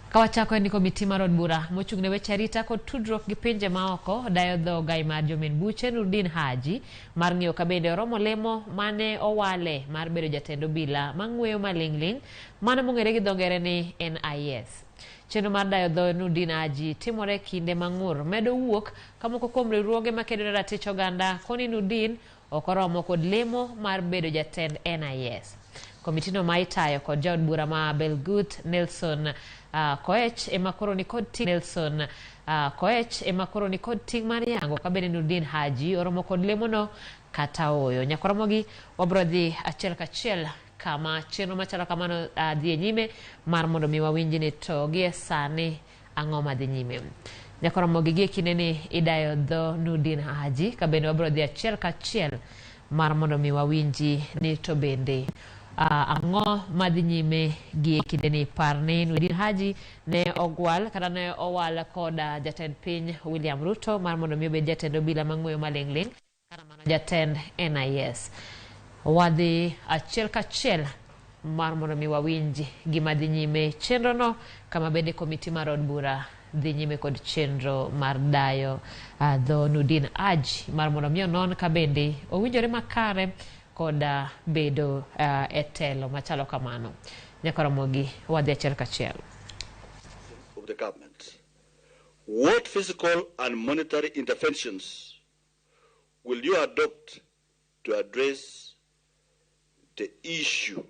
Ka wachako en ni komiti mar od bura mochung' ne weche arita kod tudruok gi pinje maoko dayo dho gai mar jomin buche Nurdin Haji mar ng'iyo ka bende oromo lemo mane owale mar bedo jatend obila mang'weyo maling'ling' mano mong'ere gi dho ngere ni NIS. Chenro mar dayo dho Nurdin Haji timore kinde ma ng'ur medo wuok ka moko kuom riwruoge makedo ne ratich oganda koni Nurdin ok oromo kod lemo mar bedo jatend NIS. Komitino ma itayo kod jaod bura ma Belgut Nelson Koech ema koro nikod ting' Nelson Koech ema koro nikod ting' mar yango ka bende Nurdin Haji oromo kod lemono kata ooyo. Nyakoromogi wabro dhi achiel kachiel kama chenro machalo kamano dhi e nyime mar mondo mi wawinj ni to gie sani ang'o madhi nyime. Nyakoromogi gie kindeni idayo dho Nurdin Haji ka bende wabro dhi achiel kachiel mar mondo mi wawinji ni to bende ang'o madhi nyime gie kindeni. Par ni Nurdin Haji ne ogwal kata ne owal koda jatend piny William Ruto mar mondo mi obed jatend obila mang'weyo maling'ling' kata mana jatend NIS. Wadhi achiel kachiel mar mondo mi wawinj gima dhi nyime chenro no kama bende komiti mar od bura dhi nyime kod chenro mar dayo dho Nurdin Haji mar mondo mi onon ka bende owinjore makare kod bedo e telo machalo kamano. Nyakoromogi wadhi achiel kachiel. Of the government. What physical and monetary interventions will you adopt to address the issue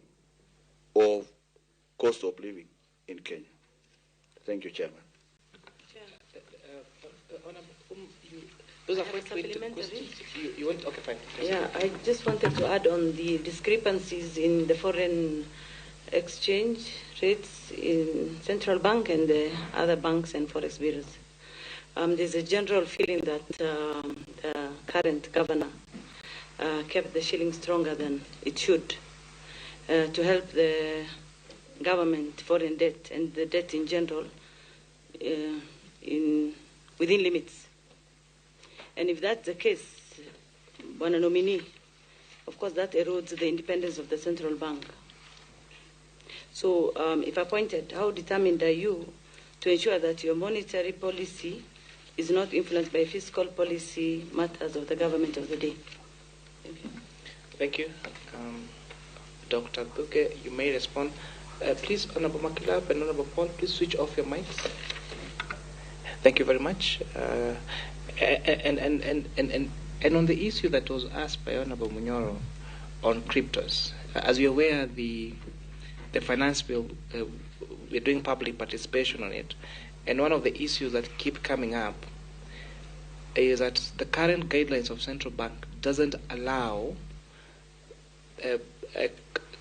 of cost of living in Kenya? Thank you, Chairman. Those are quite weighted questions. You want? Okay, fine. Yeah, I just wanted to add on the discrepancies in the foreign exchange rates in central bank and the other banks and forex bureaus. There's a general feeling that the current governor kept the shilling stronger than it should to help the government foreign debt and the debt in general within limits. And if that's the case, Bwana nominee, of course that erodes the independence of the central bank. So if appointed, how determined are you to ensure that your monetary policy is not influenced by fiscal policy matters of the government of the day? Thank you. Thank you. Dr. Thugge, you may respond. Please, Honorable Makilap and Honorable Paul, please switch off your mics. Thank you very much. And on the issue that was asked by Honorable Munyoro on cryptos, as you're aware, the finance bill, we're doing public participation on it, and one of the issues that keep coming up is that the current guidelines of central bank doesn't allow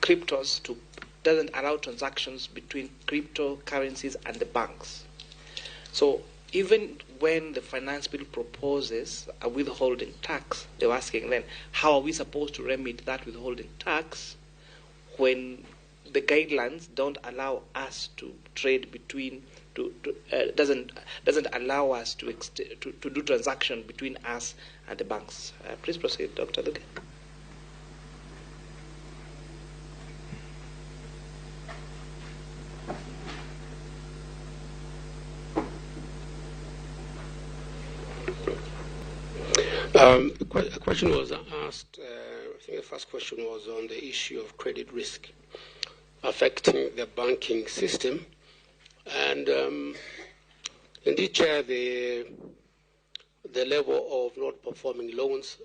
cryptos to, doesn't allow transactions between cryptocurrencies and the banks. So even when the finance bill proposes a withholding tax, they were asking then, how are we supposed to remit that withholding tax when the guidelines don't allow us to trade between, doesn't allow us to do transaction between us and the banks? Please proceed, Dr. Thugge. A question was asked, I think the first question was on the issue of credit risk affecting the banking system. And indeed, Chair, the level of not performing loans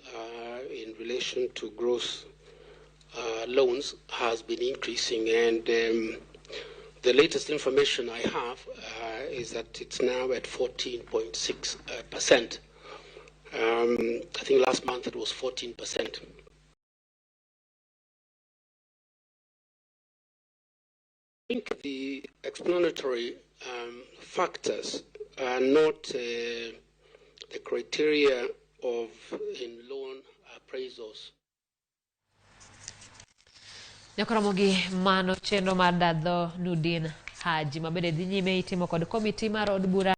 in relation to gross loans has been increasing. And the latest information I have is that it's now at 14.6%. I think last month it was 14%. I think the explanatory factors are not the criteria of in loan appraisals. Nyakoromogi mano chenro mar dadho Nurdin Haji mabende dhi nyime itimo kod komiti mar od bura.